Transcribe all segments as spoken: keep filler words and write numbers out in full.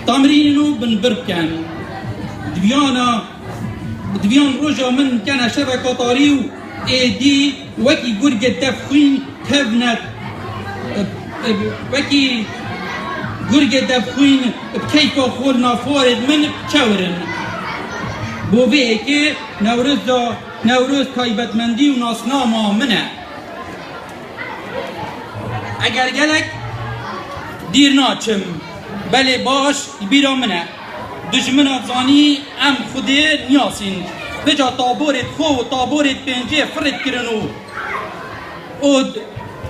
Tamrînin û binbir bikin. Diviyana, diviyan roja min kene şeveka tarî û êdî wekî gurgê devxwîn tevne, wekî gurgê devxwîn bi keyfa xwe li nav warê min çewirin. Bo vê yekê Newroz da, Newroz taybetmendî û nasnama min e. Eger gelek dîr naçim, belê baş li bîra min e. Dijmina zanî em Xwedê niyasîn. Vêca taborê xwe û taborê pêncê firêt kirin û, û d-,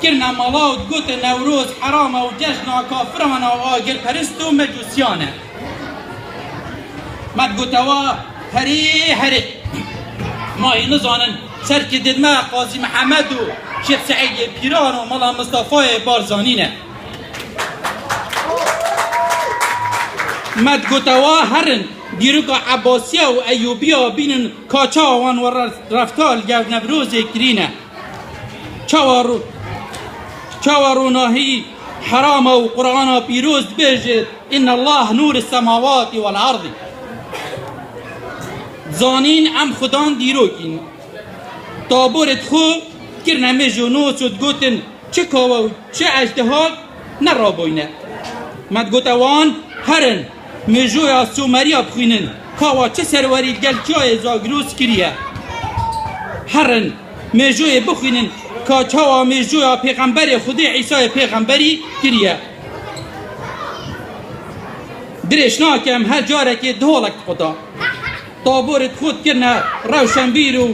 kirine mala û digotin Newroz heram e û cejna kafiran e û agirperist û mecûsiyan e. Me digote wa herê herê. Ma hî nizanin serkê didme Qazî Mihemed û Şêx Seîdê Pîran û Mala Mistefayê Barzanî ne. Me digote wa herin dîroka Ebasiya û Eyûbiya bînin ka çawa wan we re-, reftar li gel Newrozê kirîne. Çawa ro-, çawa ronahî herama û Qur'ana pîroz dibêje, "Inna Allah nûr semawati wal ardî." Zanîn em Xudan dîrokîn. Taborê xwe kirine mêj û nos û digotin, çi kawa û çi ejdeha neraboyne. Me digote wan, herin, mêjoya Sumeriya bixwînin, kawa çi serwerî li gel çiyayê Zagros kiriye. Herin, mêjoyê bixwînin, ka çawa mêjoya pêxemberê Xwedê Îsayê pêxemberî kiriye. Dirêj nakem, her carekê diholek diqota. Taborê xwe dikirine rewşenbîr û,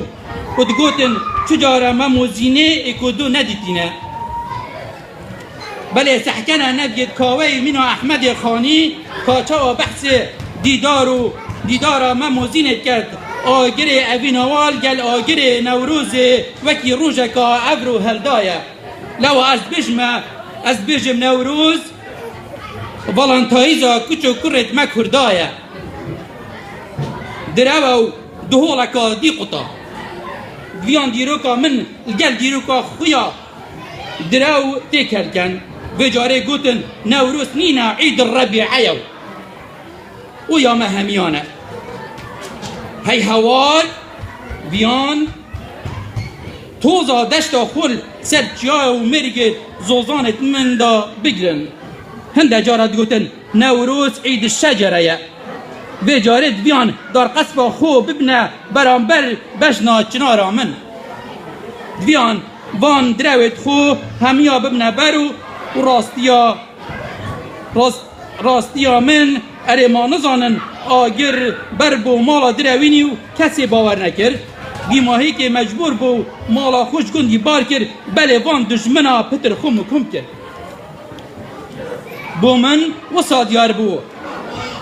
û digotin, çi cara me mozînê êko du nedîtîne. Belê sehkene nevgêt kaweyê mîna Ehmedê Xanî, ka çawa behsê dîdar û dîdara me mozînê diket. Agirê evîna wa li gel agirê Newrozê wekî rojeka evro heldaye. Lewa ez dibêjime, ez dibêjim Newroz, Valentayîza kuç û kurêt me Kurda ye. Direw ew diholeka dî quta. Viyan dîroka min li gel dîroka xwe ya direw têkel ken. Vê carê gotin Newroz nîne, Îd Rebîe ye. Û ya me hemiyan e. Hey hawar, viyan toza deşta xwe li ser çiyaya û mêrgê zozanê min de bigirin. Hinde cara digotin, Newroz Îd Şecere ye. Vê carê diviyan darqespa xwe bibine beramber bejna çinara min. Diviyan van direwêt xwe hemiya bibine ber û, û rastiya, rast-, rastiya min erê ma nizanin agir ber bo mala direwînî û kesê bawer nekir. Dîmahîkê mecbûr bû mala xwe ji gundî bar kir, belê van dijmina pitir xwe mikum kir. Bo min wisa diyar bû.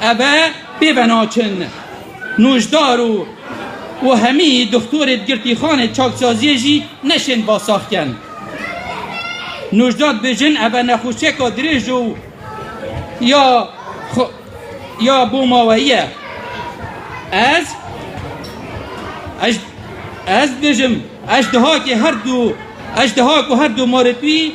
Eve pê ve naçin. Nûjdar û, û hemî doxtorê girtîxanê çaksaziyê jî neşên va sax ken. Nûjdar dibêjin eve nexweşiyeka dirêj û ya xwe-, ya bo maweyî ye. Ez, ez, ez dibêjim, ejdehakê her du, ejdehak û her du marê wî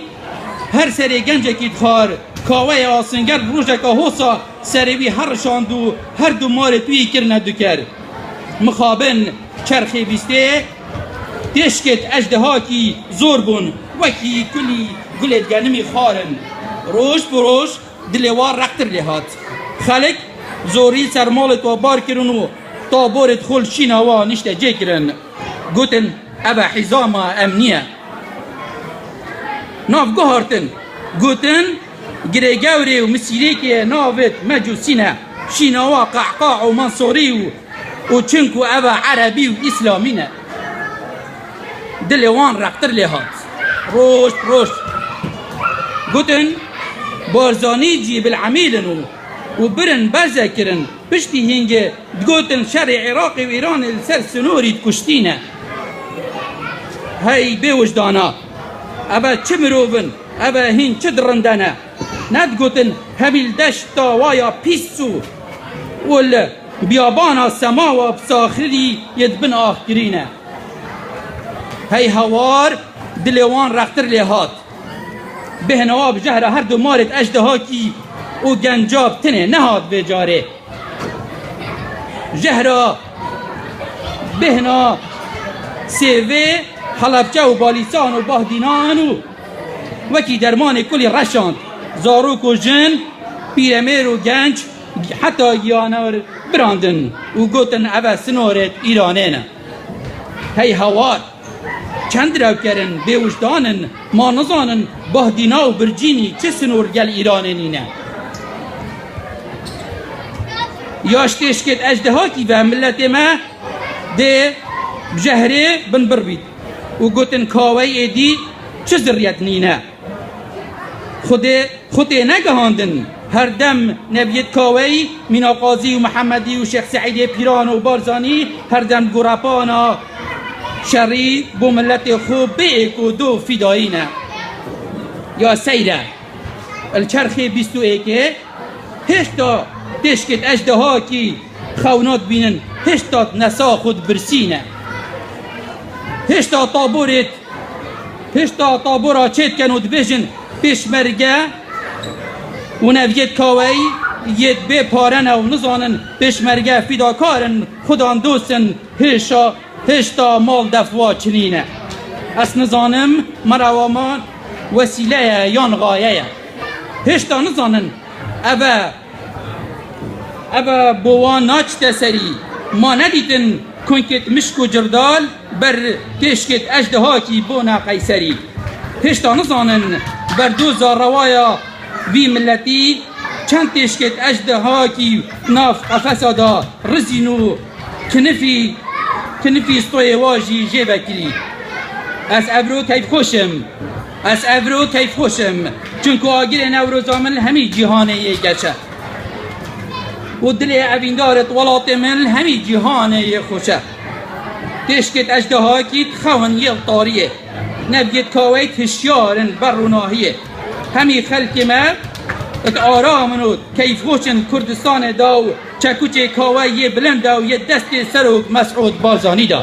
her serê gencekî dixwar, kaweyê Asinger rojeka hosa serê wî herişand û her du marê wî kirine duker. Mixabin çerxê bîstê, têşkêt ejdehakî zor bûn, wekî kulî gulê genimî xwarin. Roj bi roj dilê wan reqtir lê hat. Xelk zorî ser malê wa bar kirin û taborê xwe li şîna wa nişte cê kirin. Gotin, eve hîzama emnî ye. Nav guhartin. Gotin, girêgewrê û misîrêkê navêt Mecûsî ne. Şîna wa Qehqah û Mansorî û, û çinku eve Erebî û Îslamî ne. Dilê wan reqtir lê hat. Roj, roj. Gotin, Barzanî Cîbil Emîlin û, û birin berze kirin. Piştî hîngê digotin şerê Iraqê û Îranê li ser sinorî dikuştîne. Hey bêwijdana! Eve çi mirov in? Eve hîn çi dirinde ne? Nedigotin hemî li deşta wa ya pîs û, û li biyabana sema wa bi saxilî yê di bin ax kirîne. Hey hawar dilê wan reqtir lê hat. Bêhna wa bi jehra her du marêt ejdehakî û genca bi tinê nehat vê carê. Jehra bêhna sêvê Helebçe û Balîsan û Bahdînan û wekî dermanê kulî reşand. Zarok û jin, pîremêr û genç, heta giyanewr birandin û gotin, "Ev e sinorêt Îranê ne." Hey hawar! Çend rewker in, bêwijdan in, ma nizanin Bahdîna û Bircînî çi sinor gel Îranê nîne? Ya ji têşkêt ejdehakî ve miletê me dê bi jehrê binbir bît û gotin, "Kaweyî êdî çi zirriyet nîne?" Xwedê Xwe tê negihandin. Her dem Neviyêt Kaweyî, Mîna Qazî û Mihemedî û Şêx Seîdê Pîran û Barzanî her dem gorepana şerî bo miletê xwe bê êk û do fîdayî ne. Ya seyre, li çerxê bîst û êkê hêşta têşkêt ejdehakî xewna dibînin, hêşta nesa xwe dibirsîne. Hêşta taborêt Pişta tabora çêdikin û dibêjin, "Pêşmerge û Neviyêt Kaweyî yêt bê pare ne û nizanin pêşmerge fîdakar in, xudan dost in, hêşa, hêşta mal def wa çinî ne." Ez nizanim, merawa man wesîle ye yan xaye ye. Hêşta nizanin ev e Eve bo wan naçite serî. Ma nedîtin kunkêt mişk û cirdal ber têşkêt ejdehakî bona qeyserî. Hêşta nizanin berdoza rewaya vî miletî çend têşkêt ejdehakî nav qefesa da rizîn û kinifî, kinifî stoyê wa jî jê vekirî. Ez evro keyfxweş im. Ez evro keyfxweş im. Çunku agirê Newroza min li hemî cîhanê yê geç e. Û dilê evîndarê welatê min li hemî cîhanê yê xweş e. Têşkêt ejdehakî dixewin yê li tariyê. Neviyêt Kaweyî hişyar in ber rûnahiyê. Hemî xelkê me di aram in û keyfxweş in Kurdistanê de û çekuçê Kaweyî yê bilind e û yê destê Serok Mesûd Barzanî de.